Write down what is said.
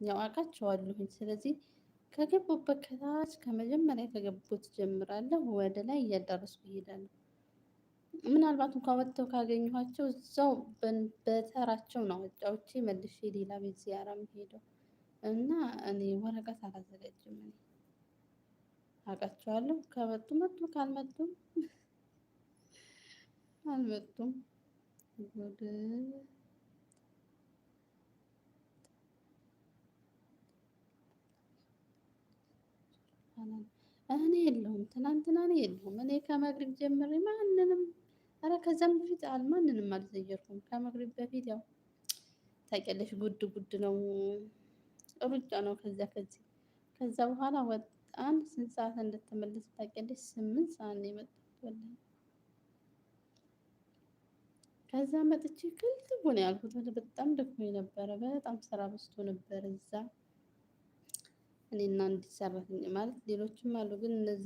ያው አውቃቸዋለሁኝ። ስለዚህ ከገቡበት ከታች ከመጀመሪያ ከገቡት ጀምራለሁ ወደ ላይ እያዳረስኩ እሄዳለሁ። ምናልባት እንኳን ወጥተው ካገኘኋቸው እዛው በተራቸው ነው አጫውቼ መልሼ ሌላ ቤት ዚያራ የምሄደው። እና እኔ ወረቀት አላዘጋጅም። እኔ አውቃቸዋለሁ። ከመጡ መጡ፣ ካልመጡም አልመጡም። ጉድ። እኔ የለሁም፣ ትናንትና እኔ የለሁም። እኔ ከመግሪብ ጀምሬ ማንንም፣ ኧረ ከዛም በፊት ማንንም አልዘየርኩም። ከመግሪብ በፊት ያው ታውቂያለሽ፣ ጉድ ጉድ ነው፣ ሩጫ ነው። ከዚያ ከዚህ ከዛ በኋላ ወጣን። ስንት ሰዓት እንደተመለስ ታውቂያለሽ? 8 ሰዓት ነው የመጣሁት ወላሂ። ከዛ መጥቼ ክልትቡ ነው ያልኩት። በጣም ደክሞኝ ነበረ። በጣም ስራ በዝቶ ነበረ እዛ። እኔና አንዲት ሰራተኛ ማለት ሌሎችም አሉ፣ ግን እነዛ